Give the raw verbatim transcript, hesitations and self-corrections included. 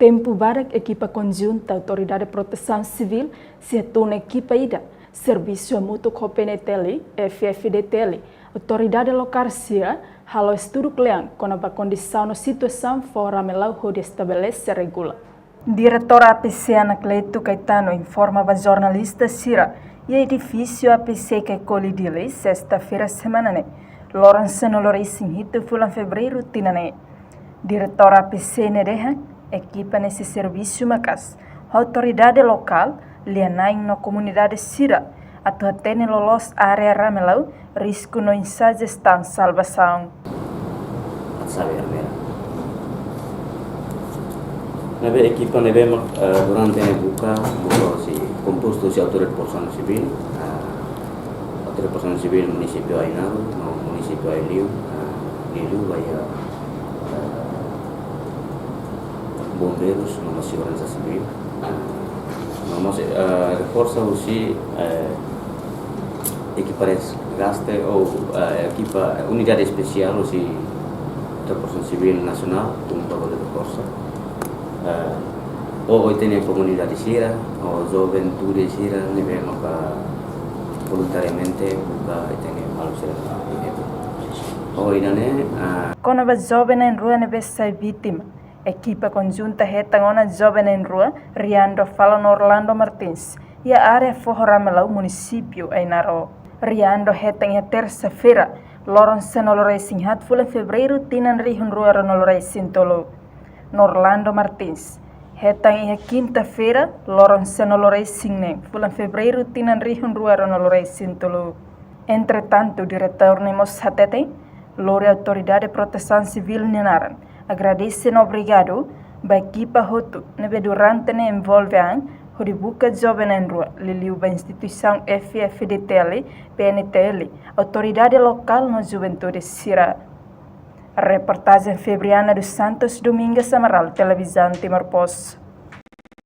Tempu badak ekipa konjunta Autoridade Protesaun Sivíl sei hatún ekipa ida servisu hamutuk ho P N T L, F F D T L, autoridade lokál sira halo estudu kle'an kona-ba kondisaun no situasaun foho Ramelau hodi estabelese regula. Diretór A P C Anacleto Caetano informa ba jornalista sira iha edifísiu A P C Caicoli Dili, sesta-feira semana ne'e, loron sanulu-resin-hitu fulan Fevereiru tinan ne'e. Diretór A P C ne'e dehan ekipa ne'e sei servisu maka'as ho autoridade lokál, lia-na'in no komunidade sira atu hatene loloos área Ramelau, risku no oinsá jestaun salvasaun. Atu sabe armera. Ne'ebé ekipa ne'ebé mak, eh, durante ne'e buka, buka husi kompostu husi Autoridade Protesaun Sivíl, eh, Autoridade Protesaun Sivíl munisípiu Ainaro, no munisípiu Aileu, eh, liuliu ba iha, eh, bombeirus, no mós seguransa sivíl. Eh, no mós, eh, reforsa husi, eh, ekipa resgate ou, eh, ekipa unidade espesiál husi Autoridade Protesaun Sivíl Nasionál, tun ba bele reforsa. Eh, ou, ou ita-nia komunidade sira, ou juventude sira, ne'ebé maka voluntariamente buka ita-nia maluk sira ne'e. Ou ida-ne'e, ah, kona-ba joven na'in-rua ne'ebé sai vítima, ekipa konjunta hetan ona joven na'in-rua, Riandro Falo no Orlando Martins, iha área foho Ramelau, munisípiu Ainaro. Riandro hetan iha tersa-feira, loron sanulu-resin-haat fulan Fevereiru tinan rihun rua ruanulu-resin-tolu. No Orlando Martins hetan iha kinta-feira, loron sanulu-resin-neen fulan Fevereiru tinan rihun rua ruanulu-resin-tolu. Entretantu, diretór ne'e mós hateten, lori Autoridade Protesaun Sivíl nia naran, agradese no obrigadu ba ekipa hotu ne'ebé durante ne'e envolve an hodi buka joven na'in-rua, liuliu ba instituisaun F F D T L, P N T L, autoridade lokál no juventude sira. Reportajen Febriana dos Santos, Domingas Amaral, Televizaun Timor Post.